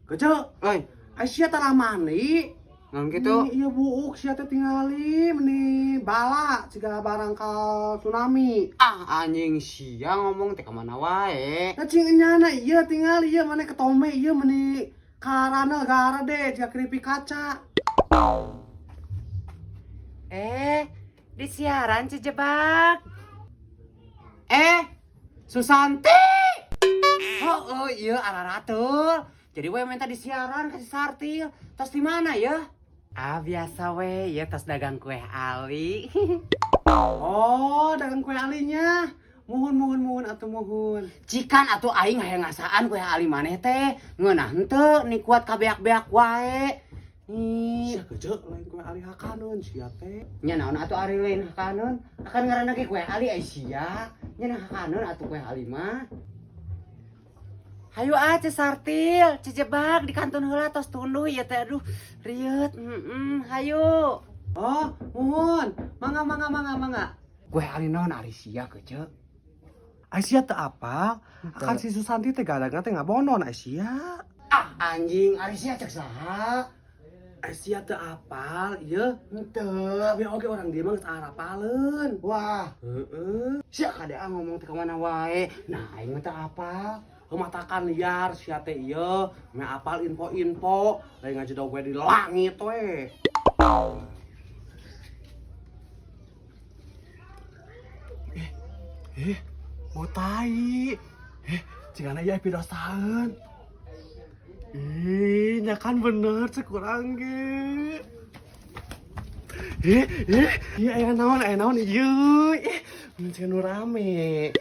Kecil, Oi, Aisyah telah mandi. Naon kitu? Iya buuk sia teh tingali meni bala siga barangkal tsunami. Ah, anjing sia ngomong teh ka mana wae. Nah cing enyana ieu tingali ieu maneh ketome ieu meni karana garede siga keripik kaca. Eh, di siaran Cijebak. Eh, Susanti. Oh, oh iya araratul. Jadi we minta di siaran kasih Sartil. Tos di mana ya? Ah, biasa we, ya tos dagang kue ali. Oh, dagang kue alinya. Muhun muhun muhun atuh muhun. Cikan atuh aing hayang ngasaan kue ali maneh teh. Ngeunah henteu ni kuat kabeak-beak wae. Nih, Sia kece lain kue ali hakaneun sia teh. Nya naon atuh ari lain hakaneun? Akan ngaranna ge kue ali ai sia. Nya nah hakaneun atuh kue ali mah. Hayu ah Ci Sartil, Cijebak di kantun heula tos tunduh ieu teh aduh rieut. Heeh, hayu. Oh, muhun. Mangga mangga mangga mangga. Kue ali naon ari sia kece? Aisyah teu apa? Akan si Susanti teh gadangna teh ngabonon Aisyah. Ah anjing ari sia cek saha? Aisyah teu apal ieu. Henteu. Tapi oge orang dia mah geus arapaleun. Wah, Heeh. sia kade ah ngomong teh ka mana wae. Nah, aing mah teu apal. Matakan liar sia teh ieu, meh apal info-info, lain ngajedog we di langit we. Eh, mau tai. Eh, cigana ieu pidosaeun. Ih, nya kan bener cek urang ge. Eh, eh, iya aya naon ieu. Eh, mun cenah nu rame.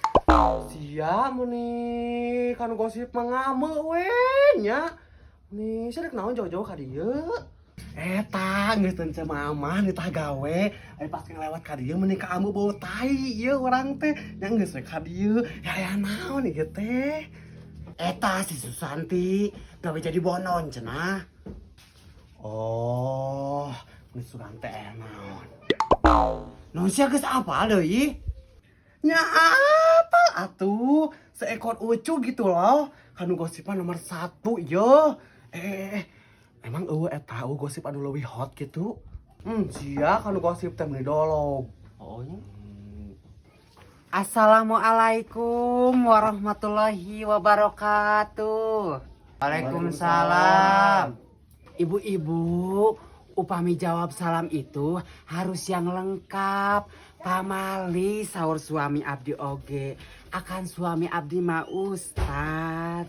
Sia meni kan gosip mangame we nya. Nih, sia rek naon jauh-jauh ka dieu? Eta geus teu mama nitah gawe, ari pas ngelewat ka dieu meni ka ameu bau tai ieu urang teh. Nya geus we ka dieu. Ya aya naon ieu teh? Eta si Susanti gawe jadi bonon cenah. Oh, meni sugan teh aya naon? Naon sia geus apal deui? Nya apa atuh seekor ucu gitu loh kanu gosipan nomor 1 yo. Emang eueuh eta eueuh gosip anu leuwih hot gitu? Sia kanu gosip teh meuni dolog. Oh nya. Assalamualaikum warahmatullahi wabarakatuh. Waalaikumsalam. Ibu-ibu, upami jawab salam itu harus yang lengkap. Pamali sahur suami abdi oge, akan suami abdi mah ustad.